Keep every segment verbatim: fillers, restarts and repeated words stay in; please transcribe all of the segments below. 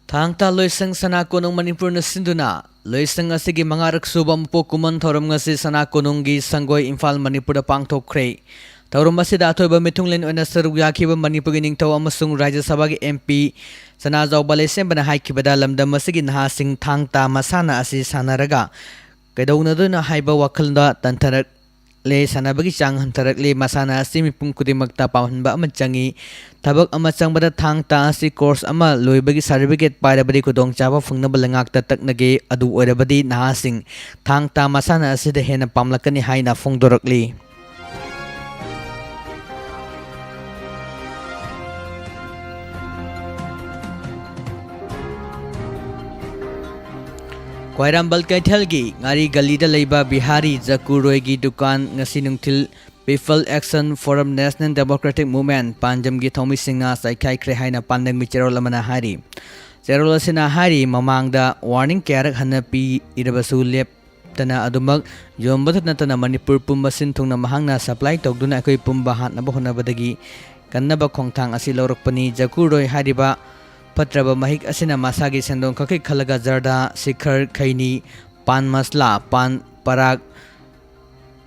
ꯊꯥꯡ ꯇꯥ ꯂꯣꯏꯁꯪ ꯁꯅꯥ ꯀꯣꯅꯨꯡ ꯃꯅꯤꯄꯨꯔꯅ ꯁꯤꯟꯗꯨꯅ ꯂꯣꯏꯁꯪ ꯑꯁꯤꯒꯤ ꯃꯉꯥꯔꯛ ꯁꯨꯕ ꯃꯄꯣꯛ ꯀꯨꯝꯑꯣꯟ ꯊꯧꯔꯝ ꯉꯁꯤ ꯁꯅꯥ ꯀꯣꯅꯨꯡꯒꯤ ꯁꯪꯒꯣꯏ ꯏꯝꯐꯥꯜ ꯃꯅꯤꯄꯨꯔꯗ ꯄꯥꯡꯊꯣꯛꯈ꯭ꯔꯦ꯫ ꯊꯧꯔꯝ ꯑꯁꯤꯗ ꯑꯊꯣꯏꯕ ꯃꯤꯊꯨꯡꯂꯦꯟ ꯑꯣꯏꯅ ꯁꯔꯨꯛ ꯌꯥꯈꯤꯕ ꯃꯅꯤꯄꯨꯔꯒꯤ ꯅꯤꯡꯊꯧ ꯑꯃꯁꯨꯡ ꯔꯥꯖ꯭ꯌ ꯁꯚꯥꯒꯤ M P ꯁꯅꯥꯖꯥꯎꯕ ꯂꯩꯁꯦꯝꯕꯅ ꯍꯥꯏꯈꯤꯕꯗ ꯂꯝꯗꯝ ꯑꯁꯤꯒꯤ ꯅꯍꯥꯁꯤꯡ ꯊꯥꯡ ꯇꯥ ꯃꯁꯥꯟꯅ ꯑꯁꯤ ꯁꯥꯟꯅꯔꯒ ꯀꯩꯗꯧꯅꯗꯣꯏꯅꯣ ꯍꯥꯏꯕ ꯋꯥꯈꯜꯗ ꯇꯟꯊꯔꯛ ꯂꯦ, ꯁꯥꯟꯅꯕꯒꯤ ꯆꯥꯡ ꯍꯟꯊꯔꯛꯂꯦ꯫ ꯃꯁꯥꯟꯅ ꯑꯁꯤ ꯃꯤꯄꯨꯝ ꯈꯨꯗꯤꯡꯃꯛꯇ ꯄꯥꯝꯍꯟꯕ ꯑꯃ ꯆꯪꯏ꯫ ꯊꯕꯛ ꯑꯃ ꯆꯪꯕꯗ ꯊꯥꯡ ꯇꯥ ꯑꯁꯤ course ꯑꯃ ꯂꯣꯏꯕꯒꯤ certificate ꯄꯥꯏꯔꯕꯗꯤ ꯈꯨꯗꯣꯡꯆꯥꯕ ꯐꯪꯅꯕ ꯂꯩꯉꯥꯛꯇ ꯇꯛꯅꯒꯦ꯫ ꯑꯗꯨ ꯑꯣꯏꯔꯕꯗꯤ ꯅꯍꯥꯁꯤꯡ ꯊꯥꯡ ꯇꯥ ꯃꯁꯥꯟꯅ ꯑꯁꯤꯗ ꯍꯦꯟꯅ ꯄꯥꯝꯂꯛꯀꯅꯤ ꯍꯥꯏꯅ ꯐꯣꯡꯗꯣꯔꯛꯂꯤ꯫ ꯈ꯭ꯋꯥꯏꯔꯝꯕꯟ ꯀꯩꯊꯦꯜꯒꯤ ꯉꯥꯔꯤ ꯒꯂꯤꯗ ꯂꯩꯕ ꯕꯤꯍꯥꯔꯤ ꯖꯀꯨꯔꯣꯏꯒꯤ ꯗꯨꯀꯥꯟ ꯉꯁꯤ ꯅꯨꯡꯊꯤꯜ People Action Forum National Democratic Movement ꯄꯥꯟꯖꯝꯒꯤ ꯊꯧꯃꯤꯁꯤꯡꯅ ꯆꯥꯏꯈꯥꯏꯈ꯭ꯔꯦ ꯍꯥꯏꯅ ꯄꯥꯟꯗꯝꯒꯤ ꯆꯦꯔꯣꯜ ꯑꯃꯅ ꯍꯥꯏꯔꯤ꯫ ꯆꯦꯔꯣꯜ ꯑꯁꯤꯅ ꯍꯥꯏꯔꯤ, ꯃꯃꯥꯡꯗ warning ꯀꯌꯥꯔꯛ ꯍꯟꯅ ꯄꯤꯔꯕꯁꯨ ꯂꯦꯞꯇꯅ ꯑꯗꯨꯃꯛ ꯌꯣꯟꯕꯇ ꯅꯠꯇꯅ ꯃꯅꯤꯄꯨꯔ ꯄꯨꯝꯕ ꯁꯤꯟ ꯊꯨꯡꯅ ꯃꯍꯥꯛꯅ supply ꯇꯧꯗꯨꯅ ꯑꯩꯈꯣꯏ ꯄꯨꯝꯕ ꯍꯥꯠꯅꯕ ꯍꯣꯠꯅꯕꯗꯒꯤ ꯀꯟꯅꯕ ꯈꯣꯡꯊꯥꯡ ꯑꯁꯤ ꯂꯧꯔꯛꯄꯅꯤ꯫ ꯖꯀꯨꯔꯣꯏ ꯍꯥꯏꯔꯤꯕ ꯐꯠꯇ꯭ꯔꯕ ꯃꯍꯤꯛ ꯑꯁꯤꯅ ꯃꯁꯥꯒꯤ ꯁꯦꯟꯗꯣꯡ ꯈꯛꯀꯤ ꯈꯜꯂꯒ ꯖꯔꯗꯥ, ꯁꯤꯈꯔ, ꯈꯩꯅꯤ, ꯄꯥꯟ ꯃꯁꯂꯥ, ꯄꯥꯟ ꯄꯔꯥꯛ,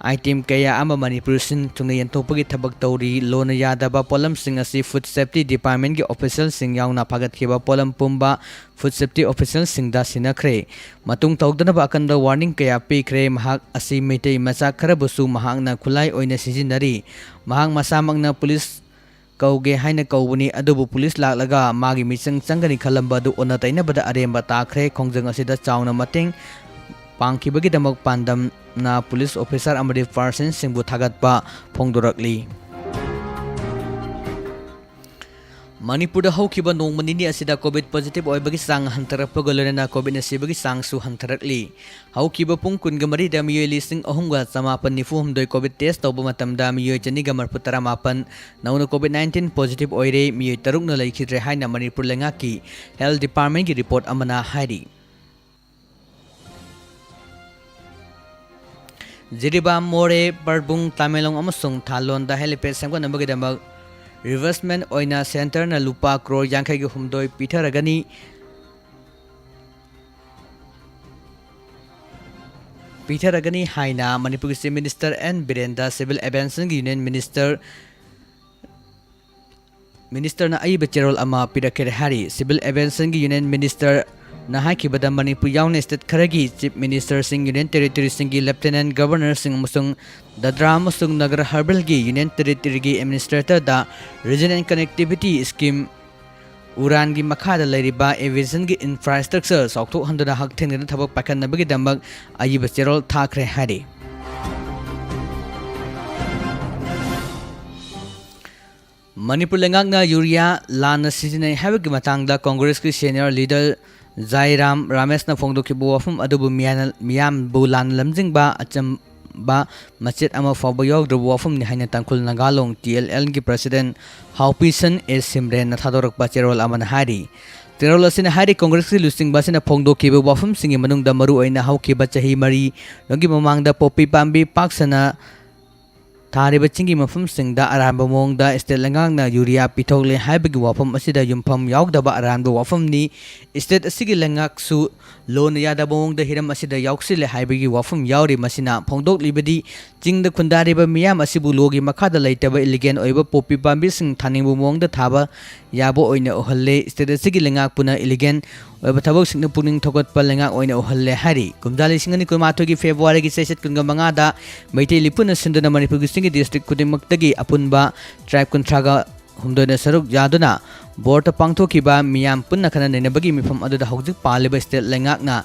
item ꯀꯌꯥ ꯑꯃ ꯃꯅꯤꯄꯨꯔ ꯁꯤꯟ ꯊꯨꯡꯅ ꯌꯦꯟꯊꯣꯛꯄꯒꯤ ꯊꯕꯛ ꯇꯧꯔꯤ꯫ ꯂꯣꯅ ꯌꯥꯗꯕ ꯄꯣꯠꯂꯝꯁꯤꯡ ꯑꯁꯤ Food Safety Departmentꯀꯤ officialꯁꯤꯡ ꯌꯥꯎꯅ ꯐꯥꯒꯠꯈꯤꯕ ꯄꯣꯠꯂꯝ ꯄꯨꯝꯕ Food Safety officialꯁꯤꯡꯗ ꯁꯤꯟꯅꯈ꯭ꯔꯦ꯫ ꯃꯇꯨꯡ ꯇꯧꯗꯅꯕ ꯑꯀꯟꯕ warning ꯀꯌꯥ ꯄꯤꯈ꯭ꯔꯦ꯫ ꯃꯍꯥꯛ ꯑꯁꯤ ꯃꯩꯇꯩ ꯃꯆꯥ ꯈꯔꯕꯨꯁꯨ ꯃꯍꯥꯛꯅ ꯈꯨꯠꯂꯥꯏ ꯑꯣꯏꯅ ꯁꯤꯖꯤꯟꯅꯔꯤ꯫ ꯃꯍꯥꯛ ꯃꯁꯥꯃꯛꯅ ꯄꯨꯂꯤꯁ ꯀꯧꯒꯦ ꯍꯥꯏꯅ ꯀꯧꯕꯅꯤ, ꯑꯗꯨꯕꯨ ꯄꯨꯂꯤꯁ ꯂꯥꯛꯂꯒ ꯃꯥꯒꯤ ꯃꯤꯆꯪ ꯆꯪꯒꯅꯤ ꯈꯜꯂꯝꯕ ꯑꯗꯨ ꯑꯣꯟꯅ ꯇꯩꯅꯕꯗ ꯑꯔꯦꯝꯕ ꯇꯥꯈ꯭ꯔꯦ꯫ ꯈꯣꯡꯖꯪ ꯑꯁꯤꯗ ꯆꯥꯎꯅ ꯃꯇꯦꯡ ꯄꯥꯡꯈꯤꯕꯒꯤꯗꯃꯛ ꯄꯥꯟꯗꯝꯅ ꯄꯨꯂꯤꯁ officer ꯑꯃꯗꯤ personnelꯁꯤꯡꯕꯨ ꯊꯥꯒꯠꯄ ꯐꯣꯡꯗꯣꯔꯛꯂꯤ꯫ ꯃꯅꯤꯄꯨꯔꯗ ꯍꯧꯈꯤꯕ ꯅꯣꯡꯃ ꯅꯤꯅꯤ ꯑꯁꯤꯗ COVID positive ꯑꯣꯏꯕꯒꯤ ꯆꯥꯡ ꯍꯟꯊꯔꯛꯄꯒ ꯂꯣꯏꯅꯅ COVIDꯅ ꯁꯤꯕꯒꯤ ꯆꯥꯡꯁꯨ ꯍꯟꯊꯔꯛꯂꯤ꯫ ꯍꯧꯈꯤꯕ ꯄꯨꯡ ꯀꯨꯟꯒ ꯃꯔꯤꯗ ꯃꯤꯑꯣꯏ ꯂꯤꯁꯤꯡ ꯑꯍꯨꯝꯒ ꯆꯃꯥꯄꯟ ꯅꯤꯐꯨ ꯍꯨꯝꯗꯣꯏ COVID test ꯇꯧꯕ ꯃꯇꯝꯗ ꯃꯤꯑꯣꯏ ꯆꯅꯤꯒ ꯃꯔꯤꯐꯨ ꯇꯔꯥ ꯃꯥꯄꯟ ꯅꯧꯅ COVID nineteen positive ꯑꯣꯏꯔꯦ, ꯃꯤꯑꯣꯏ ꯇꯔꯨꯛꯅ ꯂꯩꯈꯤꯗ꯭ꯔꯦ ꯍꯥꯏꯅ ꯃꯅꯤꯄꯨꯔ ꯂꯩꯉꯥꯛꯀꯤ Health Departmentꯀꯤ report ꯑꯃꯅ ꯍꯥꯏꯔꯤ꯫ ꯖꯤꯔꯤꯕꯥꯝ, ꯃꯣꯔꯦ, ꯄꯔꯕꯨꯡ, ꯇꯃꯦꯡꯂꯣꯡ ꯑꯃꯁꯨꯡ ꯊꯥꯂꯣꯟꯗ helipad ꯁꯦꯝꯒꯠꯅꯕꯒꯤꯗꯃꯛ reimbursement ꯑꯣꯏꯅ centreꯅ ꯂꯨꯄꯥ ꯀ꯭ꯔꯣꯔ ꯌꯥꯡꯈꯩꯒ ꯍꯨꯝꯗꯣꯏ ꯄꯤꯊꯔꯒꯅꯤ꯫ ꯄꯤꯊꯔꯒꯅꯤ ꯍꯥꯏꯅ ꯃꯅꯤꯄꯨꯔꯒꯤ Chief Minister N ꯕꯤꯔꯦꯟꯗ Civil Aviationꯒꯤ Union Minister, Ministerꯅ ꯑꯏꯕ ꯆꯦꯔꯣꯜ ꯑꯃ ꯄꯤꯔꯛꯈ꯭ꯔꯦ ꯍꯥꯏꯔꯤ꯫ Civil Aviationꯒꯤ Union Ministerꯅ ꯍꯥꯏꯈꯤꯕꯗ, ꯃꯅꯤꯄꯨꯔ ꯌꯥꯎꯅ state ꯈꯔꯒꯤ Chief Ministerꯁꯤꯡ, Union Territoryꯁꯤꯡꯒꯤ Lieutenant Governorꯁꯤꯡ ꯑꯃꯁꯨꯡ ꯗꯗ꯭ꯔꯥ ꯑꯃꯁꯨꯡ Nagar ꯍꯕꯦꯂꯤꯒꯤ Union Territoryꯒꯤ Administratorꯗ Region and Connectivity Scheme, ꯎꯔꯥꯟꯒꯤ ꯃꯈꯥꯗ ꯂꯩꯔꯤꯕ aviationꯒꯤ infrastructure ꯆꯥꯎꯊꯣꯛꯍꯟꯗꯨꯅ ꯍꯛꯊꯦꯡꯅꯅ ꯊꯕꯛ ꯄꯥꯏꯈꯠꯅꯕꯒꯤꯗꯃꯛ ꯑꯏꯕ ꯆꯦꯔꯣꯜ ꯊꯥꯈ꯭ꯔꯦ ꯍꯥꯏꯔꯤ꯫ ꯃꯅꯤꯄꯨꯔ ꯂꯩꯉꯥꯛꯅ ꯌꯨꯔꯤꯌꯥ ꯂꯥꯟꯅ ꯁꯤꯖꯤꯟꯅꯩ ꯍꯥꯏꯕꯒꯤ ꯃꯇꯥꯡꯗ ꯀꯣꯡꯒ꯭ꯔꯦꯁꯀꯤ senior leader ꯖꯥꯏꯔꯥꯝ ꯔꯥꯃꯦꯁꯅ ꯐꯣꯡꯗꯣꯛꯈꯤꯕ ꯋꯥꯐꯝ ꯑꯗꯨꯕꯨ ꯃꯤꯌꯥꯅ-, ꯃꯤꯌꯥꯝꯕꯨ ꯂꯥꯟꯅ ꯂꯝꯖꯤꯡꯕ, ꯑꯆꯝꯕ ꯃꯆꯦꯠ ꯑꯃ ꯐꯥꯎꯕ ꯌꯥꯎꯗ꯭ꯔꯕ ꯋꯥꯐꯝꯅꯤ ꯍꯥꯏꯅ ꯇꯥꯡꯈꯨꯜ ꯅꯥꯒꯥ ꯂꯣꯡ, TLNꯒꯤ President ꯍꯥꯎꯄꯤꯁꯟ ꯑꯦ ꯁꯤꯝꯔꯦꯟꯅ ꯊꯥꯗꯣꯔꯛꯄ ꯆꯦꯔꯣꯜ ꯑꯃꯅ ꯍꯥꯏꯔꯤ꯫ ꯆꯦꯔꯣꯜ ꯑꯁꯤꯅ ꯍꯥꯏꯔꯤ, ꯀꯣꯡꯒ꯭ꯔꯦꯁꯀꯤ ꯂꯨꯆꯤꯡꯕ ꯑꯁꯤꯅ ꯐꯣꯡꯗꯣꯛꯈꯤꯕ ꯋꯥꯐꯝꯁꯤꯡꯒꯤ ꯃꯅꯨꯡꯗ ꯃꯔꯨꯑꯣꯏꯅ ꯍꯧꯈꯤꯕ ꯆꯍꯤ ꯃꯔꯤꯔꯣꯝꯒꯤ ꯃꯃꯥꯡꯗ ꯄꯣꯄꯤ ꯄꯥꯝꯕꯤ ꯄꯥꯛ ꯁꯟꯅ ꯊꯥꯔꯤꯕ ꯆꯤꯡꯒꯤ ꯃꯐꯝꯁꯤꯡꯗ ꯑꯔꯥꯟꯕ ꯃꯑꯣꯡꯗ state ꯂꯩꯉꯥꯛꯅ ꯌꯨꯔꯤꯌꯥ ꯄꯤꯊꯣꯛꯂꯦ ꯍꯥꯏꯕꯒꯤ ꯋꯥꯐꯝ ꯑꯁꯤꯗ ꯌꯨꯝꯐꯝ ꯌꯥꯎꯗꯕ ꯑꯔꯥꯟꯕ ꯋꯥꯐꯝꯅꯤ꯫ State ꯑꯁꯤꯒꯤ ꯂꯩꯉꯥꯛꯁꯨ ꯂꯣꯅ ꯌꯥꯗꯕ ꯃꯑꯣꯡꯗ ꯍꯤꯔꯝ ꯑꯁꯤꯗ ꯌꯥꯎꯁꯤꯜꯂꯦ ꯍꯥꯏꯕꯒꯤ ꯋꯥꯐꯝ ꯌꯥꯎꯔꯤ꯫ ꯃꯁꯤꯅ ꯐꯣꯡꯗꯣꯛꯂꯤꯕꯗꯤ ꯆꯤꯡꯗ ꯈꯨꯟꯗꯥꯔꯤꯕ ꯃꯤꯌꯥꯝ ꯑꯁꯤꯕꯨ ꯂꯣꯒꯤ ꯃꯈꯥꯗ ꯂꯩꯇꯕ illegal ꯑꯣꯏꯕ ꯄꯣꯄꯤ ꯄꯥꯝꯕꯤꯁꯤꯡ ꯊꯥꯅꯤꯡꯕ ꯃꯑꯣꯡꯗ ꯊꯥꯕ ꯌꯥꯕ ꯑꯣꯏꯅ ꯎꯍꯜꯂꯦ꯫ State ꯑꯁꯤꯒꯤ ꯂꯩꯉꯥꯛꯄꯨꯅ illegal ꯑꯣꯏꯕ ꯊꯕꯛꯁꯤꯡꯗ ꯄꯨꯛꯅꯤꯡ ꯊꯧꯒꯠꯄ ꯂꯩꯉꯥꯛ ꯑꯣꯏꯅ ꯎꯍꯜꯂꯦ ꯍꯥꯏꯔꯤ꯫ ꯀꯨꯝꯖꯥ ꯂꯤꯁꯤꯡ ꯑꯅꯤ ꯀꯨꯟꯃꯥꯊꯣꯏꯒꯤ Februaryꯒꯤ ꯆꯩꯆꯠ ꯀꯨꯟꯒ ꯃꯉꯥꯗ ꯃꯩꯇꯩ ꯂꯤꯄꯨꯅ ꯁꯤꯟꯗꯨꯅ ꯃꯅꯤꯄꯨꯔꯒꯤ ꯆꯤꯡꯒꯤ district ꯈꯨꯗꯤꯡꯃꯛꯇꯒꯤ ꯑꯄꯨꯟꯕ tribe ꯀꯨꯟꯊ꯭ꯔꯥꯒ ꯍꯨꯝꯗꯣꯏꯅ ꯁꯔꯨꯛ ꯌꯥꯗꯨꯅ ꯕꯣꯔꯗ ꯄꯥꯡꯊꯣꯛꯈꯤꯕ ꯃꯤꯌꯥꯝ ꯄꯨꯟꯅ ꯈꯟꯅ ꯅꯩꯅꯕꯒꯤ ꯃꯤꯐꯝ ꯑꯗꯨꯗ ꯍꯧꯖꯤꯛ ꯄꯥꯜꯂꯤꯕ state ꯂꯩꯉꯥꯛꯅ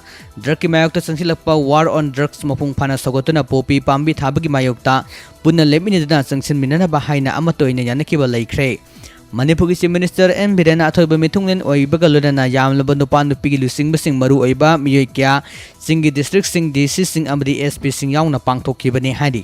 drugꯀꯤ ꯃꯥꯌꯣꯛꯇ ꯆꯪꯁꯤꯜꯂꯛꯄ war on drugs ꯃꯄꯨꯡ ꯐꯥꯅ ꯁꯧꯒꯠꯇꯨꯅ ꯄꯣꯄꯤ ꯄꯥꯝꯕꯤ ꯊꯥꯕꯒꯤ ꯃꯥꯌꯣꯛꯇ ꯄꯨꯟꯅ ꯂꯦꯞꯃꯤꯟꯅꯗꯨꯅ ꯆꯪꯁꯤꯟꯃꯤꯟꯅꯅꯕ ꯍꯥꯏꯅ ꯑꯃꯠꯇ ꯑꯣꯏꯅ ꯌꯥꯅꯈꯤꯕ ꯂꯩꯈ꯭ꯔꯦ꯫ ꯃꯅꯤꯄꯨꯔꯒꯤ Chief Minister N ꯕꯤꯔꯦꯟꯅ ꯑꯊꯣꯏꯕ ꯃꯤꯊꯨꯡꯂꯦꯟ ꯑꯣꯏꯕꯒ ꯂꯣꯏꯅꯅ ꯌꯥꯝꯂꯕ ꯅꯨꯄꯥ ꯅꯨꯄꯤꯒꯤ ꯂꯨꯆꯤꯡꯕꯁꯤꯡ, ꯃꯔꯨ ꯑꯣꯏꯕ ꯃꯤꯑꯣꯏ ꯀꯌꯥ ꯆꯤꯡꯒꯤ districtꯁꯤꯡ, DCꯁꯤꯡ ꯑꯃꯗꯤ SPꯁꯤꯡ ꯌꯥꯎꯅ ꯄꯥꯡꯊꯣꯛꯈꯤꯕꯅꯤ ꯍꯥꯏꯔꯤ꯫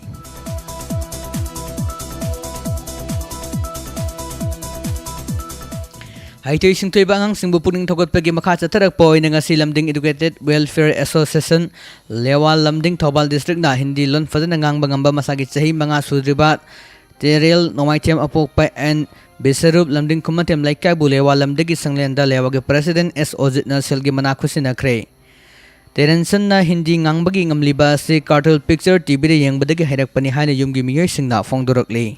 ꯍꯩꯊꯣꯏ ꯁꯤꯡꯊꯣꯏꯕ ꯑꯉꯥꯡꯁꯤꯡꯕꯨ ꯄꯨꯛꯅꯤꯡ ꯊꯧꯒꯠꯄꯒꯤ ꯃꯈꯥ ꯆꯠꯊꯔꯛꯄ ꯑꯣꯏꯅ ꯉꯁꯤ ꯂꯝꯗꯤꯡ Educated Welfare Association, ꯂꯦꯋꯥ ꯂꯝꯗꯤꯡ, ꯊꯧꯕꯥꯜ districtꯅ ꯍꯤꯟꯗꯤ ꯂꯣꯟ ꯐꯖꯅ ꯉꯥꯡꯕ ꯉꯝꯕ ꯃꯁꯥꯒꯤ ꯆꯍꯤ ꯃꯉꯥ ꯁꯨꯗ꯭ꯔꯤꯕ ꯇꯦꯔꯦꯜ ꯅꯣꯡꯃꯥꯏꯊꯦꯝ ꯑꯄꯣꯛꯄ N ꯕꯤꯁꯔꯨꯞ ꯂꯝꯗꯤꯡ ꯈꯨꯃꯟꯊꯦꯝ ꯂꯩꯀꯥꯏꯕꯨ ꯂꯦꯋꯥ ꯂꯝꯗꯤꯡꯒꯤ ꯁꯪꯂꯦꯟꯗ ꯂꯦꯋꯥꯒꯤ President S ꯑꯣꯖꯤꯠꯅ ꯁꯦꯜꯒꯤ ꯃꯅꯥ ꯈꯨꯠꯁꯤꯟꯅꯈ꯭ꯔꯦ꯫ ꯇꯦꯔꯦꯟꯁꯟꯅ ꯍꯤꯟꯗꯤ ꯉꯥꯡꯕꯒꯤ ꯉꯝꯂꯤꯕ ꯑꯁꯤ ꯀꯥꯔꯇꯦꯜ ꯄꯤꯛꯆꯔ ꯇꯤꯚꯤꯗ ꯌꯦꯡꯕꯗꯒꯤ ꯍꯩꯔꯛꯄꯅꯤ ꯍꯥꯏꯅ ꯌꯨꯝꯒꯤ ꯃꯤꯑꯣꯏꯁꯤꯡꯅ ꯐꯣꯡꯗꯣꯔꯛꯂꯤ꯫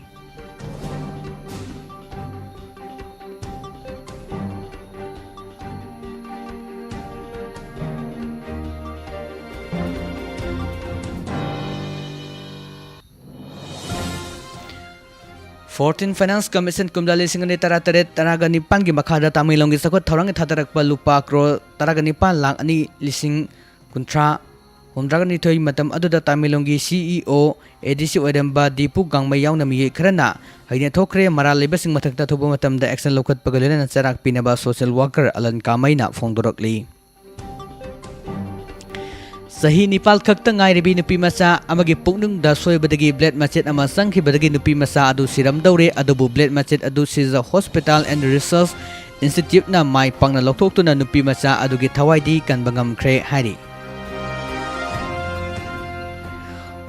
Fourteen Finance Commission ꯀꯨꯝꯖꯥ ꯂꯤꯁꯤꯡ ꯑꯅꯤ ꯇꯔꯥꯇꯔꯦꯠ ꯇꯔꯥꯒ ꯅꯤꯄꯥꯟꯒꯤ ꯃꯈꯥꯗ ꯇꯥꯃꯦꯡꯂꯣꯡꯒꯤ ꯆꯥꯎꯈꯠ ꯊꯧꯔꯥꯡꯒꯤ ꯊꯥꯗꯔꯛꯄ ꯂꯨꯄꯥ ꯀ꯭ꯔꯣꯔ ꯇꯔꯥꯒ ꯅꯤꯄꯥꯟ ꯂꯥꯈ ꯑꯅꯤ ꯂꯤꯁꯤꯡ ꯀꯨꯟꯊ꯭ꯔꯥ ꯍꯨꯝꯗ꯭ꯔꯥꯒ ꯅꯤꯊꯣꯏ ꯃꯇꯝ ꯑꯗꯨꯗ ꯇꯥꯃꯦꯡꯂꯣꯡꯒꯤ ꯁꯤ ꯏ ꯑꯣ, ꯑꯦ ꯗꯤ ꯁꯤ ꯑꯣꯏꯔꯝꯕ ꯗꯤꯄꯨ ꯒꯥꯡꯃꯩ ꯌꯥꯎꯅ ꯃꯤꯑꯣꯏ ꯈꯔꯅ ꯍꯩꯅ ꯊꯣꯛꯈ꯭ꯔꯦ꯫ ꯃꯔꯥꯜ ꯂꯩꯕꯁꯤꯡ ꯃꯊꯛꯇ ꯑꯊꯨꯕ ꯃꯇꯝꯗ action ꯂꯧꯈꯠꯄꯒ ꯂꯣꯏꯅꯅ ꯆꯩꯔꯥꯛ ꯄꯤꯅꯕ social worker ꯑꯂꯟ ꯀꯥꯃꯩꯅ ꯐꯣꯡꯗꯣꯔꯛꯂꯤ꯫ ꯆꯍꯤ ꯅꯤꯄꯥꯜ ꯈꯛꯇ ꯉꯥꯏꯔꯤꯕꯤ ꯅꯨꯄꯤ ꯃꯆꯥ ꯑꯃꯒꯤ ꯄꯨꯛꯅꯨꯡꯗ ꯁꯣꯏꯕꯗꯒꯤ blade ꯃꯆꯦꯠ ꯑꯃ ꯆꯪꯈꯤꯕꯗꯒꯤ ꯅꯨꯄꯤ ꯃꯆꯥ ꯑꯗꯨ ꯁꯤꯔꯝꯗꯧꯔꯦ꯫ ꯑꯗꯨꯕꯨ blade ꯃꯆꯦꯠ ꯑꯗꯨ ꯁꯤꯖ Hospital and Research Instituteꯅ ꯃꯥꯏ ꯄꯥꯛꯅ ꯂꯧꯊꯣꯛꯇꯨꯅ ꯅꯨꯄꯤ ꯃꯆꯥ ꯑꯗꯨꯒꯤ ꯊꯋꯥꯏꯗꯤ ꯀꯟꯕ ꯉꯝꯈ꯭ꯔꯦ ꯍꯥꯏꯔꯤ꯫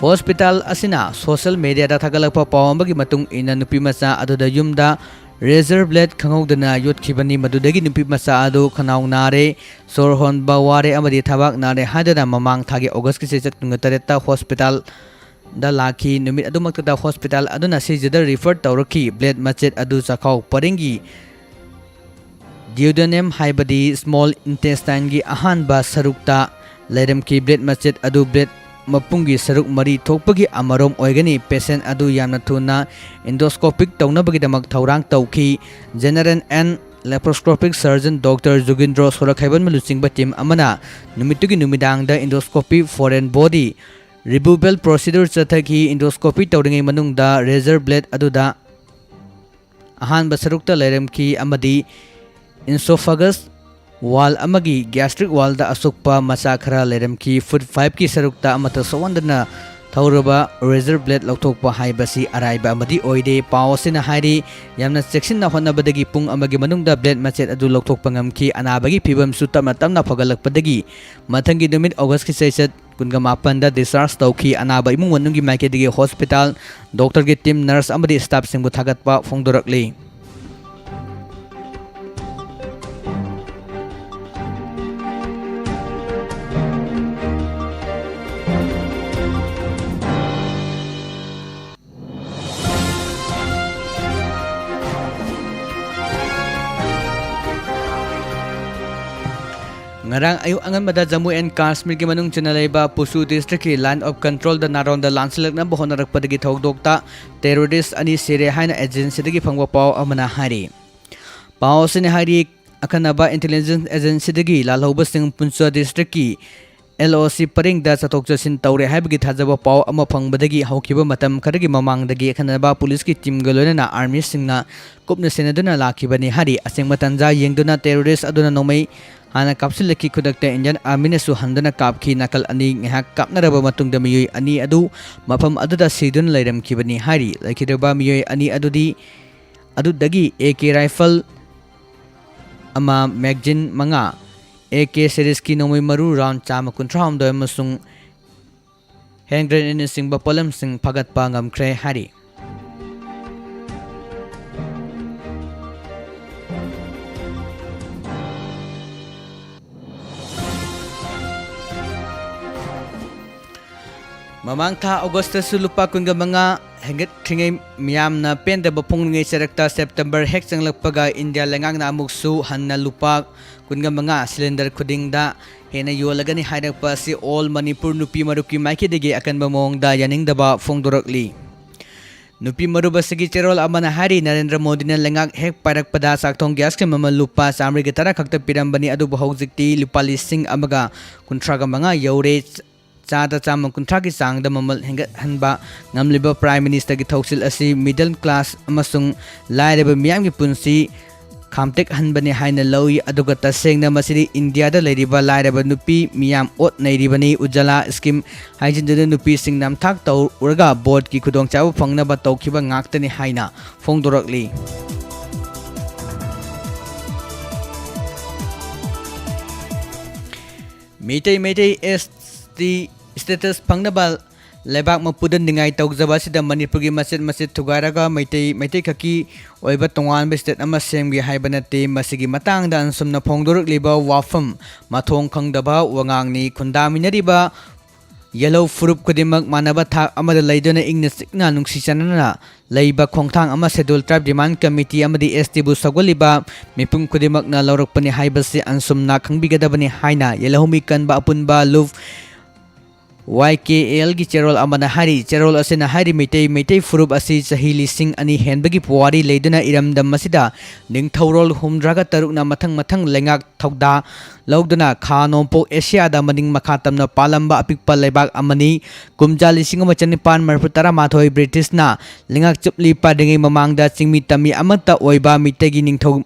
Hospital ꯑꯁꯤꯅ social mediaꯗ ꯊꯥꯒꯠꯂꯛꯄ ꯄꯥꯎ ꯑꯃꯒꯤ ꯃꯇꯨꯡ ꯏꯟꯅ, ꯅꯨꯄꯤ ꯃꯆꯥ ꯑꯗꯨꯗ ꯌꯨꯝꯗ razor blade ꯈꯪꯍꯧꯗꯅ ꯌꯣꯠꯈꯤꯕꯅꯤ꯫ ꯃꯗꯨꯗꯒꯤ ꯅꯨꯄꯤ ꯃꯆꯥ ꯑꯗꯨ ꯈꯅꯥꯎ ꯅꯥꯔꯦ, ꯁꯣꯔ ꯍꯣꯟꯕ ꯋꯥꯔꯦ ꯑꯃꯗꯤ ꯊꯕꯥꯛ ꯅꯥꯔꯦ ꯍꯥꯏꯗꯨꯅ ꯃꯃꯥꯡ ꯊꯥꯒꯤ Augustꯀꯤ ꯆꯩꯆꯠ ꯀꯨꯟꯒ ꯇꯔꯦꯠꯇ hospitalꯗ ꯂꯥꯛꯈꯤ꯫ ꯅꯨꯃꯤꯠ ꯑꯗꯨꯃꯛꯇꯗ hospital ꯑꯗꯨꯅ ꯁꯤꯖꯗ refer ꯇꯧꯔꯛꯈꯤ꯫ Blade ꯃꯆꯦꯠ ꯑꯗꯨ ꯆꯈꯥꯎ ꯄꯔꯤꯡꯒꯤ duodenum ꯍꯥꯏꯕꯗꯤ small intestineꯒꯤ ꯑꯍꯥꯟꯕ ꯁꯔꯨꯛꯇ ꯂꯩꯔꯝꯈꯤ꯫ Blade ꯃꯆꯦꯠ ꯑꯗꯨ blade ꯃꯄꯨꯝꯒꯤ ꯁꯔꯨꯛ ꯃꯔꯤ ꯊꯣꯛꯄꯒꯤ ꯑꯃꯔꯣꯝ ꯑꯣꯏꯒꯅꯤ꯫ Patient ꯑꯗꯨ ꯌꯥꯝꯅ ꯊꯨꯅ endoscopic ꯇꯧꯅꯕꯒꯤꯗꯃꯛ ꯊꯧꯔꯥꯡ ꯇꯧꯈꯤ꯫ General and laparoscopic surgeon Doctor ꯖꯨꯒꯤꯟꯗ꯭ꯔꯣ ꯁꯣꯔꯛꯈꯥꯏꯕꯝ ꯂꯨꯆꯤꯡꯕ team ꯑꯃꯅ ꯅꯨꯃꯤꯠꯇꯨꯒꯤ ꯅꯨꯃꯤꯗꯥꯡꯗ endoscopy, foreign body removal procedure ꯆꯠꯊꯈꯤ꯫ Endoscopy ꯇꯧꯔꯤꯉꯩ ꯃꯅꯨꯡꯗ razor blade ꯑꯗꯨꯗ ꯑꯍꯥꯟꯕ ꯁꯔꯨꯛꯇ ꯂꯩꯔꯝꯈꯤ ꯑꯃꯗꯤ esophagus wall ꯑꯃꯒꯤ gastric wallꯗ ꯑꯁꯣꯛꯄ ꯃꯆꯥ ꯈꯔ ꯂꯩꯔꯝꯈꯤ꯫ Foot fiveꯀꯤ ꯁꯔꯨꯛꯇ ꯑꯃꯠꯇ ꯁꯣꯛꯍꯟꯗꯅ ꯊꯧꯔꯕ razor blade ꯂꯧꯊꯣꯛꯄ ꯍꯥꯏꯕꯁꯤ ꯑꯔꯥꯏꯕ ꯑꯃꯗꯤ ꯑꯣꯏꯗꯦ꯫ ꯄꯥꯎ ꯑꯁꯤꯅ ꯍꯥꯏꯔꯤ, ꯌꯥꯝꯅ ꯆꯦꯛꯁꯤꯟꯅ ꯍꯣꯠꯅꯕꯗꯒꯤ ꯄꯨꯡ ꯑꯃꯒꯤ ꯃꯅꯨꯡꯗ blade ꯃꯆꯦꯠ ꯑꯗꯨ ꯂꯧꯊꯣꯛꯄ ꯉꯝꯈꯤ꯫ ꯑꯅꯥꯕꯒꯤ ꯐꯤꯕꯝꯁꯨ ꯇꯞꯅ ꯇꯞꯅ ꯐꯒꯠꯂꯛꯄꯗꯒꯤ ꯃꯊꯪꯒꯤ ꯅꯨꯃꯤꯠ Augustꯀꯤ ꯆꯩꯆꯠ ꯀꯨꯟꯒ ꯃꯥꯄꯟꯗ discharge ꯇꯧꯈꯤ꯫ ꯑꯅꯥꯕ ꯏꯃꯨꯡ ꯃꯅꯨꯡꯒꯤ ꯃꯥꯏꯀꯩꯗꯒꯤ hospital, doctorꯒꯤ team, nurse ꯑꯃꯗꯤ staffꯁꯤꯡꯕꯨ ꯊꯥꯒꯠꯄ ꯐꯣꯡꯗꯣꯔꯛꯂꯤ꯫ ꯉꯔꯥꯡ ꯑꯌꯨꯛ ꯑꯉꯟꯕꯗ ꯖꯝꯃꯨ ꯑꯦꯟ ꯀꯥꯁꯃꯤꯔꯒꯤ ꯃꯅꯨꯡ ꯆꯟꯅ ꯂꯩꯕ ꯄꯨꯁꯨ ꯗꯤꯁꯇ꯭ꯔꯤꯛꯀꯤ ꯂꯥꯏꯟ ꯑꯣꯐ ꯀꯟꯇ꯭ꯔꯣꯜꯗ ꯅꯥꯔꯣꯟꯗ ꯂꯥꯟꯁꯤꯜꯂꯛꯅꯕ ꯍꯣꯠꯅꯔꯛꯄꯗꯒꯤ ꯊꯧꯗꯣꯛꯇ ꯇꯦꯔꯣꯔꯤꯁ ꯑꯅꯤ ꯁꯤꯔꯦ ꯍꯥꯏꯅ ꯑꯦꯖꯦꯟꯁꯤꯗꯒꯤ ꯐꯪꯕ ꯄꯥꯎ ꯑꯃꯅ ꯍꯥꯏꯔꯤ꯫ ꯄꯥꯎ ꯑꯁꯤꯅ ꯍꯥꯏꯔꯤ, ꯑꯈꯟꯅꯕ ꯏꯟꯇꯦꯂꯤꯖꯦꯟꯁ ꯑꯦꯖꯦꯟꯁꯤꯗꯒꯤ ꯂꯥꯜꯍꯧꯕꯁꯤꯡ ꯄꯨꯟꯆ ꯗꯤꯁꯇ꯭ꯔꯤꯛꯀꯤ ꯑꯦꯜ ꯑꯣ ꯁꯤ ꯄꯔꯤꯡꯗ ꯆꯠꯊꯣꯛ ꯆꯠꯁꯤꯟ ꯇꯧꯔꯦ ꯍꯥꯏꯕꯒꯤ ꯊꯥꯖꯕ ꯄꯥꯎ ꯑꯃ ꯐꯪꯕꯗꯒꯤ ꯍꯧꯈꯤꯕ ꯃꯇꯝ ꯈꯔꯒꯤ ꯃꯃꯥꯡꯗꯒꯤ ꯑꯈꯟꯅꯕ ꯄꯨꯂꯤꯁꯀꯤ ꯇꯤꯝꯒ ꯂꯣꯏꯅꯅ ꯑꯥꯔꯃꯤꯁꯤꯡꯅ ꯀꯨꯞꯅ ꯁꯦꯟꯅꯗꯨꯅ ꯂꯥꯛꯈꯤꯕꯅꯤ ꯍꯥꯏꯔꯤ꯫ ꯑꯁꯦꯡꯕ ꯇꯥꯟꯖꯥ ꯌꯦꯡꯗꯨꯅ ꯇꯦꯔꯣꯔꯤꯁ ꯑꯗꯨꯅ ꯅꯣꯡꯃꯩ ꯍꯥꯟꯅ ꯀꯥꯞꯁꯤꯜꯂꯛꯈꯤ꯫ ꯈꯨꯗꯛꯇ ꯏꯟꯗꯤꯌꯟ ꯑꯥꯔꯃꯤꯅꯁꯨ ꯍꯟꯗꯨꯅ ꯀꯥꯞꯈꯤ꯫ ꯅꯥꯀꯜ ꯑꯅꯤ ꯉꯥꯏꯍꯥꯛ ꯀꯥꯞꯅꯔꯕ ꯃꯇꯨꯡꯗ ꯃꯤꯑꯣꯏ ꯑꯅꯤ ꯑꯗꯨ ꯃꯐꯝ ꯑꯗꯨꯗ ꯁꯤꯗꯨꯅ ꯂꯩꯔꯝꯈꯤꯕꯅꯤ ꯍꯥꯏꯔꯤ꯫ ꯂꯩꯈꯤꯗ꯭ꯔꯕ ꯃꯤꯑꯣꯏ ꯑꯅꯤ ꯑꯗꯨꯗꯤ ꯑꯗꯨꯗꯒꯤ ꯑꯦ ꯀꯦ ꯔꯥꯏꯐꯜ ꯑꯃ, ꯃꯦꯒꯖꯤꯟ ꯃꯉꯥ, ꯑꯦ ꯀꯦ ꯁꯦꯔꯤꯁꯀꯤ ꯅꯣꯡꯃꯩ ꯃꯔꯨ ꯔꯥꯎꯟ ꯆꯥꯝꯃ ꯀꯨꯟꯊ꯭ꯔꯥ ꯍꯨꯝꯗꯣꯏ ꯑꯃꯁꯨꯡ ꯍꯦꯟ ꯒ꯭ꯔꯦꯅꯦꯗꯅꯆꯤꯡꯕ ꯄꯣꯠꯂꯝꯁꯤꯡ ꯐꯥꯒꯠꯄ ꯉꯝꯈ꯭ꯔꯦ ꯍꯥꯏꯔꯤ꯫ ꯃꯃꯥꯡ ꯊꯥ ꯑꯣꯒꯁꯇꯁꯨ ꯂꯨꯄꯥ ꯀꯨꯟꯒ ꯃꯉꯥ ꯍꯦꯟꯒꯠꯈ꯭ꯔꯤꯉꯩ ꯃꯤꯌꯥꯝꯅ ꯄꯦꯟꯗꯕ ꯐꯣꯡꯂꯤꯉꯩ ꯆꯔꯛꯇ ꯁꯦꯞꯇꯦꯝꯕꯔ ꯍꯦꯛ ꯆꯪꯂꯛꯄꯒ ꯏꯟꯗꯤꯌꯥ ꯂꯩꯉꯥꯛꯅ ꯑꯃꯨꯛꯁꯨ ꯍꯟꯅ ꯂꯨꯄꯥ ꯀꯨꯟꯒ ꯃꯉꯥ ꯁꯤꯂꯤꯟꯗꯔ ꯈꯨꯗꯤꯡꯗ ꯍꯦꯟꯅ ꯌꯣꯜꯂꯒꯅꯤ ꯍꯥꯏꯔꯛꯄ ꯑꯁꯤ ꯑꯣꯜ ꯃꯅꯤꯄꯨꯔ ꯅꯨꯄꯤ ꯃꯔꯨꯞꯀꯤ ꯃꯥꯏꯀꯩꯗꯒꯤ ꯑꯀꯟꯕ ꯃꯑꯣꯡꯗ ꯌꯥꯅꯤꯡꯗꯕ ꯐꯣꯡꯗꯣꯔꯛꯂꯤ꯫ ꯅꯨꯄꯤ ꯃꯔꯨꯞ ꯑꯁꯤꯒꯤ ꯆꯦꯔꯣꯜ ꯑꯃꯅ ꯍꯥꯏꯔꯤ, ꯅꯔꯦꯟꯗ꯭ꯔ ꯃꯣꯗꯤꯅ ꯂꯩꯉꯥꯛ ꯍꯦꯛ ꯄꯥꯏꯔꯛꯄꯗ ꯆꯥꯛꯊꯣꯡ ꯒ꯭ꯌꯥꯁꯀꯤ ꯃꯃꯜ ꯂꯨꯄꯥ ꯆꯥꯃꯔꯤꯒ ꯇꯔꯥ ꯈꯛꯇ ꯄꯤꯔꯝꯕꯅꯤ, ꯑꯗꯨꯕꯨ ꯍꯧꯖꯤꯛꯇꯤ ꯂꯨꯄꯥ ꯂꯤꯁꯤꯡ ꯑꯃꯒ ꯀꯨꯟꯊ꯭ꯔꯥꯒ ꯃꯉꯥ ꯌꯧꯔꯦ꯫ ꯆꯥꯗ ꯆꯥꯝꯃ ꯀꯨꯟꯊ꯭ꯔꯥꯒꯤ ꯆꯥꯡꯗ ꯃꯃꯜ ꯍꯦꯟꯒꯠꯍꯟꯕ ꯉꯝꯂꯤꯕ ꯄ꯭ꯔꯥꯏꯝ ꯃꯤꯅꯤꯁꯇꯔꯒꯤ ꯊꯧꯁꯤꯜ ꯑꯁꯤ ꯃꯤꯗꯜ ꯀ꯭ꯂꯥꯁ ꯑꯃꯁꯨꯡ ꯂꯥꯏꯔꯕ ꯃꯤꯌꯥꯝꯒꯤ ꯄꯨꯟꯁꯤ ꯈꯥꯝꯇꯦꯛꯍꯟꯕꯅꯤ ꯍꯥꯏꯅ ꯂꯧꯏ, ꯑꯗꯨꯒ ꯇꯁꯦꯡꯅ ꯃꯁꯤꯗꯤ ꯏꯟꯗꯤꯌꯥꯗ ꯂꯩꯔꯤꯕ ꯂꯥꯏꯔꯕ ꯅꯨꯄꯤ ꯃꯤꯌꯥꯝ ꯑꯣꯠ ꯅꯩꯔꯤꯕꯅꯤ꯫ ꯎꯖꯥꯂꯥ ꯁ꯭ꯀꯤꯝ ꯍꯥꯏꯖꯤꯟꯗꯨꯅ ꯅꯨꯄꯤꯁꯤꯡ ꯅꯝꯊꯥꯛ ꯇꯧꯔꯒ ꯚꯣꯠꯀꯤ ꯈꯨꯗꯣꯡꯆꯥꯕ ꯐꯪꯅꯕ ꯇꯧꯈꯤꯕ ꯉꯥꯛꯇꯅꯤ ꯍꯥꯏꯅ ꯐꯣꯡꯗꯣꯔꯛꯂꯤ꯫ ꯃꯤꯇꯩ ꯃꯩꯇꯩ ꯑꯦꯁ ꯇꯤ ꯁ꯭ꯇꯦꯇꯁ ꯐꯪꯅꯕ ꯂꯩꯕꯥꯛ ꯃꯄꯨꯗ ꯅꯤꯡꯉꯥꯏ ꯇꯧꯖꯕ ꯑꯁꯤꯗ ꯃꯅꯤꯄꯨꯔꯒꯤ ꯃꯆꯦꯠ ꯃꯆꯦꯠ ꯊꯨꯒꯥꯏꯔꯒ ꯃꯩꯇꯩ, ꯃꯩꯇꯩ ꯈꯛꯀꯤ ꯑꯣꯏꯕ ꯇꯣꯉꯥꯟꯕ ꯁ꯭ꯇꯦꯠ ꯑꯃ ꯁꯦꯝꯒꯦ ꯍꯥꯏꯕ ꯅꯠꯇꯦ꯫ ꯃꯁꯤꯒꯤ ꯃꯇꯥꯡꯗ ꯑꯁꯨꯝꯅ ꯐꯣꯡꯗꯣꯔꯛꯂꯤꯕ ꯋꯥꯐꯝ ꯃꯊꯣꯡ ꯈꯪꯗꯕ ꯋꯥꯉꯥꯡꯅꯤ꯫ ꯈꯨꯟꯗꯥꯃꯤꯟꯅꯔꯤꯕ ꯌꯦꯜꯍꯧ ꯐꯨꯔꯨꯞ ꯈꯨꯗꯤꯡꯃꯛ ꯃꯥꯟꯅꯕ ꯊꯥꯛ ꯑꯃꯗ ꯂꯩꯗꯨꯅ ꯏꯪꯅ ꯆꯤꯛꯅ ꯅꯨꯡꯁꯤ ꯆꯥꯟꯅꯅ ꯂꯩꯕ ꯈꯣꯡꯊꯥꯡ ꯑꯃ Scheduled Tribe Demand Committee ꯑꯃꯗꯤ S T ꯕꯨ ꯁꯧꯒꯠꯂꯤꯕ ꯃꯤꯄꯨꯝ ꯈꯨꯗꯤꯡꯃꯛꯅ ꯂꯧꯔꯛꯄꯅꯤ ꯍꯥꯏꯕꯁꯤ ꯑꯟꯁꯨꯝꯅ ꯈꯪꯕꯤꯒꯗꯕꯅꯤ ꯍꯥꯏꯅ ꯌꯦꯜꯍꯧꯃꯤ ꯀꯟꯕ ꯑꯄꯨꯟꯕ ꯂꯨꯞ Y K L ꯒꯤ ꯆꯦꯔꯣꯜ ꯑꯃꯅ ꯍꯥꯏꯔꯤ꯫ ꯆꯦꯔꯣꯜ ꯑꯁꯤꯅ ꯍꯥꯏꯔꯤ, ꯃꯩꯇꯩ, ꯃꯩꯇꯩ ꯐꯨꯔꯨꯞ ꯑꯁꯤ ꯆꯍꯤ ꯂꯤꯁꯤꯡ ꯑꯅꯤ ꯍꯦꯟꯕꯒꯤ ꯄꯨꯋꯥꯔꯤ ꯂꯩꯗꯨꯅ ꯏꯔꯝꯗꯝ ꯑꯁꯤꯗ ꯅꯤꯡꯊꯧꯔꯣꯜ ꯍꯨꯝꯗ꯭ꯔꯥꯒ ꯇꯔꯨꯛꯅ ꯃꯊꯪ ꯃꯊꯪ ꯂꯩꯉꯥꯛ ꯊꯧꯗꯥ ꯂꯧꯗꯨꯅ ꯈꯥ ꯅꯣꯡꯄꯣꯛ ꯑꯦꯁꯤꯌꯥꯗ ꯃꯅꯤꯡ ꯃꯈꯥ ꯇꯝꯅ ꯄꯥꯜꯂꯝꯕ ꯑꯄꯤꯛꯄ ꯂꯩꯕꯥꯛ ꯑꯃꯅꯤ꯫ ꯀꯨꯝꯖꯥ ꯂꯤꯁꯤꯡ ꯑꯃ ꯆꯅꯤꯄꯥꯟ ꯃꯔꯤꯐꯨ ꯇꯔꯥꯃꯥꯊꯣꯏ ꯕ꯭ꯔꯤꯇꯤꯁꯅ ꯂꯩꯉꯥꯛ ꯆꯨꯞꯂꯤ ꯄꯥꯗ꯭ꯔꯤꯉꯩ ꯃꯃꯥꯡꯗ ꯆꯤꯡꯃꯤ ꯇꯝꯃꯤ ꯑꯃꯠꯇ ꯑꯣꯏꯕ ꯃꯤꯇꯩꯒꯤ ꯅꯤꯡꯊꯧ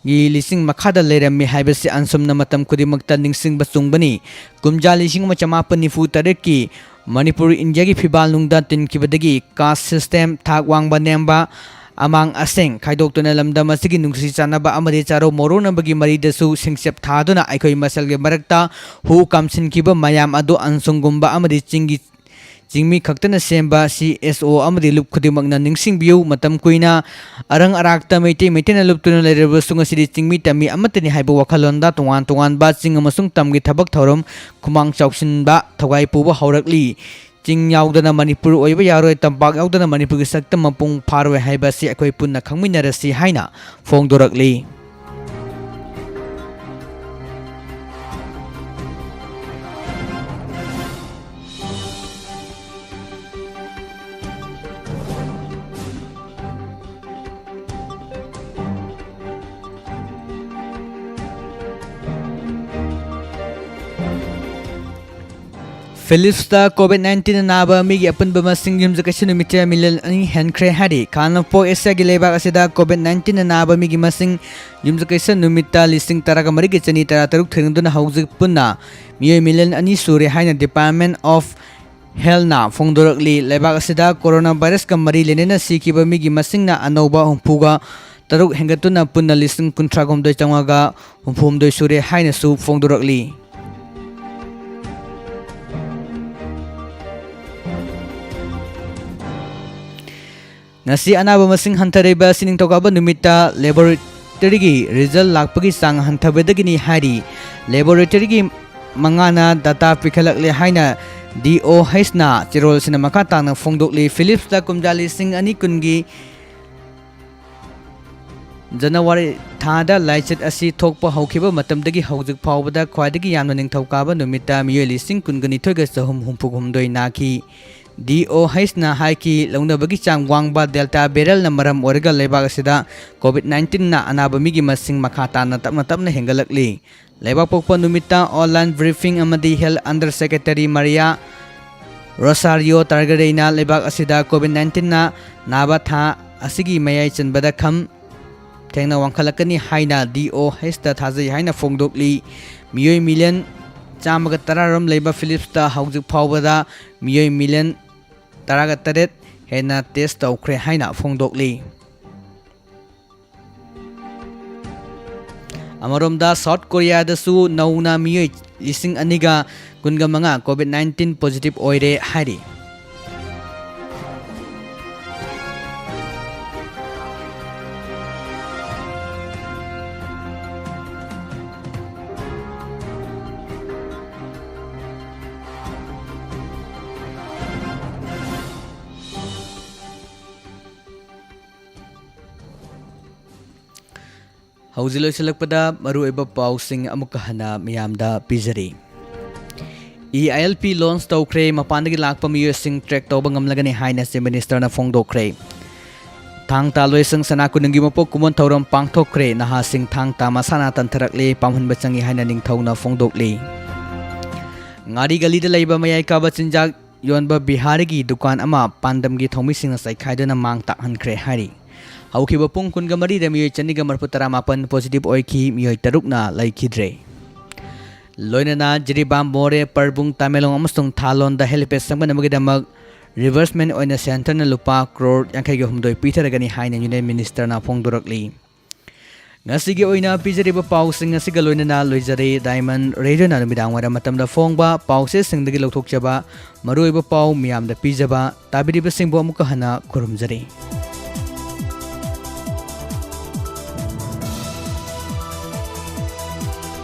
ꯒꯤ ꯂꯤꯁꯤꯡ ꯃꯈꯥꯗ ꯂꯩꯔꯝꯃꯤ ꯍꯥꯏꯕꯁꯤ ꯑꯟꯁꯨꯝꯅ ꯃꯇꯝ ꯈꯨꯗꯤꯡꯃꯛꯇ ꯅꯤꯡꯁꯤꯡꯕ ꯆꯨꯡꯕꯅꯤ꯫ ꯀꯨꯝꯖꯥ ꯂꯤꯁꯤꯡ ꯑꯃ ꯆꯃꯥꯄꯟ ꯅꯤꯐꯨ ꯇꯔꯦꯠꯀꯤ ꯃꯅꯤꯄꯨꯔ ꯏꯟꯗꯤꯌꯥꯒꯤ ꯐꯤꯕꯥꯜꯅꯨꯡꯗ ꯇꯤꯟꯈꯤꯕꯗꯒꯤ caste system, ꯊꯥꯛ ꯋꯥꯡꯕ ꯅꯦꯝꯕ, ꯑꯃꯥꯡ ꯑꯁꯦꯡ ꯈꯥꯏꯗꯣꯛꯇꯨꯅ ꯂꯝꯗꯝ ꯑꯁꯤꯒꯤ ꯅꯨꯡꯁꯤ ꯆꯥꯟꯅꯕ ꯑꯃꯗꯤ ꯆꯥꯔꯧ ꯃꯧꯔꯧꯅꯕꯒꯤ ꯃꯔꯤꯗꯁꯨ ꯁꯤꯡꯆꯞ ꯊꯥꯗꯨꯅ ꯑꯩꯈꯣꯏ ꯃꯁꯦꯜꯒꯤ ꯃꯔꯛꯇ ꯍꯨ ꯀꯥꯝꯁꯤꯟꯈꯤꯕ ꯃꯌꯥꯝ ꯑꯗꯨ ꯑꯟꯁꯨꯡꯒꯨꯝꯕ ꯑꯃꯗꯤ ꯆꯤꯡꯒꯤ ꯆꯤꯡꯃꯤ ꯈꯛꯇꯅ ꯁꯦꯝꯕ C S O ꯑꯃꯗꯤ ꯂꯨꯞ ꯈꯨꯗꯤꯡꯃꯛꯅ ꯅꯤꯡꯁꯤꯡꯕꯤꯌꯨ꯫ ꯃꯇꯝ ꯀꯨꯏꯅ ꯑꯔꯪ ꯑꯔꯥꯛꯇ ꯃꯩꯇꯩ ꯃꯩꯇꯩꯅ ꯂꯨꯞꯇꯨꯅ ꯂꯩꯔꯕꯁꯨ ꯉꯁꯤꯗꯤ ꯆꯤꯡꯃꯤ ꯇꯝꯃꯤ ꯑꯃꯠꯇꯅꯤ ꯍꯥꯏꯕ ꯋꯥꯈꯜꯂꯣꯟꯗ ꯇꯣꯉꯥꯟ ꯇꯣꯉꯥꯟꯕ ꯆꯤꯡ ꯑꯃꯁꯨꯡ ꯇꯝꯒꯤ ꯊꯕꯛ ꯊꯧꯔꯝ ꯈꯨꯃꯥꯡ ꯆꯥꯎꯁꯤꯟꯕ ꯊꯧꯒꯥꯏ ꯄꯨꯕ ꯍꯧꯔꯛꯂꯤ꯫ ꯆꯤꯡ ꯌꯥꯎꯗꯅ ꯃꯅꯤꯄꯨꯔ ꯑꯣꯏꯕ ꯌꯥꯔꯣꯏ, ꯇꯝꯄꯥꯛ ꯌꯥꯎꯗꯅ ꯃꯅꯤꯄꯨꯔꯒꯤ ꯁꯛꯇꯝ ꯃꯄꯨꯡ ꯐꯥꯔꯣꯏ ꯍꯥꯏꯕ ꯑꯁꯤ ꯑꯩꯈꯣꯏ ꯄꯨꯟꯅ ꯈꯪꯃꯤꯟꯅꯔꯁꯤ ꯍꯥꯏꯅ ꯐꯣꯡꯗꯣꯔꯛꯂꯤ꯫ ꯐꯤꯂꯤꯞꯁꯇ COVID nineteen ꯑꯅꯥꯕ ꯃꯤꯒꯤ ꯑꯄꯨꯟꯕ ꯃꯁꯤꯡ ꯌꯨꯝꯖꯀꯩꯁ ꯅꯨꯃꯤꯠꯇ ꯃꯤꯂꯤꯌꯟ ꯑꯅꯤ ꯍꯦꯟꯈ꯭ꯔꯦ ꯍꯥꯏꯔꯤ꯫ ꯈꯥ ꯅꯣꯡꯄꯣꯛ ꯑꯦꯁꯤꯌꯥꯒꯤ ꯂꯩꯕꯥꯛ ꯑꯁꯤꯗ COVID nineteen ꯑꯅꯥꯕ ꯃꯤꯒꯤ ꯃꯁꯤꯡ ꯌꯨꯝꯖꯀꯩꯁ ꯅꯨꯃꯤꯠꯇ ꯂꯤꯁꯤꯡ ꯇꯔꯥꯒ ꯃꯔꯤꯒ ꯆꯅꯤ ꯇꯔꯥ ꯇꯔꯨꯛ ꯊꯦꯡꯅꯗꯨꯅ ꯍꯧꯖꯤꯛ ꯄꯨꯟꯅ ꯃꯤꯑꯣꯏ ꯃꯤꯂꯤꯌꯟ ꯑꯅꯤ ꯁꯨꯔꯦ ꯍꯥꯏꯅ Department of Healthꯅ ꯐꯣꯡꯗꯣꯔꯛꯂꯤ꯫ ꯂꯩꯕꯥꯛ ꯑꯁꯤꯗ ꯀꯣꯔꯣꯅꯥ ꯚꯥꯏꯔꯁꯀ ꯃꯔꯤ ꯂꯩꯅꯅ ꯁꯤꯈꯤꯕ ꯃꯤꯒꯤ ꯃꯁꯤꯡꯅ ꯑꯅꯧꯕ ꯍꯨꯝꯐꯨꯒ ꯇꯔꯨꯛ ꯍꯦꯟꯒꯠꯇꯨꯅ ꯄꯨꯟꯅ ꯂꯤꯁꯤꯡ ꯀꯨꯟꯊ꯭ꯔꯥ ꯍꯨꯝꯗꯣꯏ ꯆꯥꯝꯃꯉꯥꯒ ꯍꯨꯝꯐꯨ ꯍꯨꯝꯗꯣꯏ ꯁꯨꯔꯦ ꯍꯥꯏꯅꯁꯨ ꯐꯣꯡꯗꯣꯔꯛꯂꯤ꯫ ꯉꯁꯤ ꯑꯅꯥꯕ ꯃꯁꯤꯡ ꯍꯟꯊꯔꯛꯏꯕ ꯑꯁꯤ ꯅꯤꯡꯊꯧꯀꯥꯕ ꯅꯨꯃꯤꯠꯇ ꯂꯦꯕꯣꯔꯦꯇꯔꯤꯒꯤ ꯔꯤꯖꯜ ꯂꯥꯛꯄꯒꯤ ꯆꯥꯡ ꯍꯟꯊꯕꯗꯒꯤꯅꯤ ꯍꯥꯏꯔꯤ꯫ ꯂꯦꯕꯣꯔꯦꯇꯔꯤꯒꯤ ꯃꯉꯥꯅ ꯗꯥꯇꯥ ꯄꯤꯈꯠꯂꯛꯂꯦ ꯍꯥꯏꯅ ꯗꯤ ꯑꯣ ꯍꯩꯆꯅ ꯆꯦꯔꯣꯜꯁꯤꯅ ꯃꯈꯥ ꯇꯥꯅ ꯐꯣꯡꯗꯣꯛꯂꯤ꯫ ꯐꯤꯂꯤꯞꯁꯇ ꯀꯨꯝꯖꯥ ꯂꯤꯁꯤꯡ ꯑꯅꯤ ꯀꯨꯟꯒꯤ ꯖꯅꯋꯥꯔꯤ ꯊꯥꯗ ꯂꯥꯏꯆꯠ ꯑꯁꯤ ꯊꯣꯛꯄ ꯍꯧꯈꯤꯕ ꯃꯇꯝꯗꯒꯤ ꯍꯧꯖꯤꯛ ꯐꯥꯎꯕꯗ ꯈ꯭ꯋꯥꯏꯗꯒꯤ ꯌꯥꯝꯅ ꯅꯤꯡꯊꯧꯀꯥꯕ ꯅꯨꯃꯤꯠꯇ ꯃꯤꯑꯣꯏ ꯂꯤꯁꯤꯡ ꯀꯨꯟꯒ ꯅꯤꯊꯣꯏꯒ ꯆꯍꯨꯝ ꯍꯨꯝꯐꯨ ꯍꯨꯝꯗꯣꯏ ꯅꯥꯈꯤ꯫ ꯗꯤ ꯑꯣ ꯍꯩꯆꯅ ꯍꯥꯏꯈꯤ, ꯂꯧꯅꯕꯒꯤ ꯆꯥꯡ ꯋꯥꯡꯕ ꯗꯦꯜꯇꯥ ꯚꯦꯔꯤꯌꯦꯟꯠꯅ ꯃꯔꯝ ꯑꯣꯏꯔꯒ ꯂꯩꯕꯥꯛ ꯑꯁꯤꯗ ꯀꯣꯚꯤꯗ ꯅꯥꯏꯟꯇꯤꯟꯅ ꯑꯅꯥꯕ ꯃꯤꯒꯤ ꯃꯁꯤꯡ ꯃꯈꯥ ꯇꯥꯅ ꯇꯞꯅ ꯇꯞꯅ ꯍꯦꯟꯒꯠꯂꯛꯂꯤ꯫ ꯂꯩꯕꯥꯛꯄꯣꯛꯄ ꯅꯨꯃꯤꯠꯇ online briefing ꯑꯃꯗꯤ Health Under Secretary Maria Rosario Targarina ꯂꯩꯕꯥꯛ ꯑꯁꯤꯗ ꯀꯣꯚꯤꯗ ꯅꯥꯏꯟꯇꯤꯟꯅ ꯅꯥꯕ ꯊꯥ ꯑꯁꯤꯒꯤ ꯃꯌꯥꯏ ꯆꯟꯕꯗ ꯈꯝ ꯊꯦꯡꯅ ꯋꯥꯡꯈꯠꯂꯛꯀꯅꯤ ꯍꯥꯏꯅ ꯗꯤ ꯑꯣ ꯍꯩꯆꯇ ꯊꯥꯖꯩ ꯍꯥꯏꯅ ꯐꯣꯡꯗꯣꯛꯂꯤ꯫ ꯃꯤꯑꯣꯏ ꯃꯤꯂꯤꯌꯟ ꯆꯥꯝꯃꯒ ꯇꯔꯥꯔꯣꯝ ꯂꯩꯕ ꯐꯤꯂꯤꯞꯁꯇ ꯍꯧꯖꯤꯛ ꯐꯥꯎꯕꯗ ꯃꯤꯑꯣꯏ ꯃꯤꯂꯤꯌꯟ ꯇꯔꯥꯒ ꯇꯔꯦꯠ ꯍꯦꯟꯅ ꯇꯦꯁ ꯇꯧꯈ꯭ꯔꯦ ꯍꯥꯏꯅ ꯐꯣꯡꯗꯣꯛꯂꯤ꯫ ꯑꯃꯔꯣꯝꯗ, ꯁꯥꯎꯠ ꯀꯣꯔꯤꯌꯥꯗꯁꯨ ꯅꯧꯅ ꯃꯤꯑꯣꯏ ꯂꯤꯁꯤꯡ ꯑꯅꯤꯒ ꯀꯨꯟꯒ ꯃꯉꯥ ꯀꯣꯚꯤꯗ ꯅꯥꯏꯟꯇꯤꯟ ꯄꯣꯖꯤꯇꯤꯚ ꯑꯣꯏꯔꯦ ꯍꯥꯏꯔꯤ꯫ ꯍꯧꯖꯤꯛ ꯂꯣꯏꯁꯤꯜꯂꯛꯄꯗ ꯃꯔꯨꯑꯣꯏꯕ ꯄꯥꯎꯁꯤꯡ ꯑꯃꯨꯛꯀ ꯍꯟꯅ ꯃꯤꯌꯥꯝꯗ ꯄꯤꯖꯔꯤ꯫ ꯏ ꯑꯥꯏ ꯑꯦꯜ ꯄꯤ ꯂꯣꯟꯆ ꯇꯧꯈ꯭ꯔꯦ, ꯃꯄꯥꯟꯗꯒꯤ ꯂꯥꯛꯄ ꯃꯤꯑꯣꯏꯁꯤꯡ ꯇ꯭ꯔꯦꯛ ꯇꯧꯕ ꯉꯝꯂꯒꯅꯤ ꯍꯥꯏꯅ ꯆꯤꯐ ꯃꯤꯅꯤꯁꯇꯔꯅ ꯐꯣꯡꯗꯣꯛꯈ꯭ꯔꯦ꯫ ꯊꯥꯡ ꯇꯥ ꯂꯣꯏꯁꯪ ꯁꯅꯥ ꯀꯣꯅꯨꯡꯒꯤ ꯃꯄꯣꯛ ꯀꯨꯝꯑꯣꯟ ꯊꯧꯔꯝ ꯄꯥꯡꯊꯣꯛꯈ꯭ꯔꯦ, ꯅꯍꯥꯁꯤꯡ ꯊꯥꯡ ꯇꯥ ꯃꯁꯥꯟꯅ ꯇꯟꯊꯔꯛꯂꯦ, ꯄꯥꯝꯍꯟꯕ ꯆꯪꯏ ꯍꯥꯏꯅ ꯅꯤꯡꯊꯧꯅ ꯐꯣꯡꯗꯣꯛꯂꯤ꯫ ꯉꯥꯔꯤ ꯒꯂꯤꯗ ꯂꯩꯕ ꯃꯌꯥꯏ ꯀꯥꯕ ꯆꯤꯟꯖꯥꯛ ꯌꯣꯟꯕ ꯕꯤꯍꯥꯔꯤꯒꯤ ꯗꯨꯀꯥꯟ ꯑꯃ ꯄꯥꯟꯗꯝꯒꯤ ꯊꯧꯃꯤꯁꯤꯡꯅ ꯆꯩꯈꯥꯏꯗꯨꯅ ꯃꯥꯡ ꯇꯥꯛꯍꯟꯈ꯭ꯔꯦ ꯍꯥꯏꯔꯤ꯫ ꯍꯧꯈꯤꯕ ꯄꯨꯡ ꯀꯨꯟꯒ ꯃꯔꯤꯗ ꯃꯤꯑꯣꯏ ꯆꯅꯤꯒ ꯃꯔꯤꯐꯨ ꯇꯔꯥ ꯃꯥꯄꯟ ꯄꯣꯖꯤꯇꯤꯚ ꯑꯣꯏꯈꯤ, ꯃꯤꯑꯣꯏ ꯇꯔꯨꯛꯅ ꯂꯩꯈꯤꯗ꯭ꯔꯦ꯫ ꯂꯣꯏꯅꯅ ꯖꯤꯔꯤꯕꯥꯝ, ꯃꯣꯔꯦ, ꯄꯔꯕꯨꯡ, ꯇꯃꯦꯡꯂꯣꯡ ꯑꯃꯁꯨꯡ ꯊꯥꯂꯣꯟꯗ ꯍꯦꯂꯤꯄꯦꯗ ꯁꯦꯝꯒꯠꯅꯕꯒꯤꯗꯃꯛ ꯔꯤꯚꯔꯁꯃꯦꯟ ꯑꯣꯏꯅ ꯁꯦꯟꯇꯔꯅ ꯂꯨꯄꯥ ꯀ꯭ꯔꯣꯔ ꯌꯥꯡꯈꯩꯒ ꯍꯨꯝꯗꯣꯏ ꯄꯤꯊꯔꯒꯅꯤ ꯍꯥꯏꯅ ꯌꯨꯅꯤꯌꯟ ꯃꯤꯅꯤꯁꯇꯔꯅ ꯐꯣꯡꯗꯣꯔꯛꯂꯤ꯫ ꯉꯁꯤꯒꯤ ꯑꯣꯏꯅ ꯄꯤꯖꯔꯤꯕ ꯄꯥꯎꯁꯤꯡ ꯑꯁꯤꯒ ꯂꯣꯏꯅꯅ ꯂꯣꯏꯖꯔꯦ꯫ ꯗꯥꯏꯃꯟ ꯔꯦꯗꯤꯑꯣꯅ ꯅꯨꯃꯤꯗꯥꯡ ꯋꯥꯏꯔꯝ ꯃꯇꯝꯗ ꯐꯣꯡꯕ ꯄꯥꯎꯆꯦꯁꯤꯡꯗꯒꯤ ꯂꯧꯊꯣꯛꯆꯕ ꯃꯔꯨꯑꯣꯏꯕ ꯄꯥꯎ ꯃꯤꯌꯥꯝꯗ ꯄꯤꯖꯕ ꯇꯥꯕꯤꯔꯤꯕꯁꯤꯡꯕꯨ ꯑꯃꯨꯛꯀ ꯍꯟꯅ ꯈꯨꯔꯨꯝꯖꯔꯤ꯫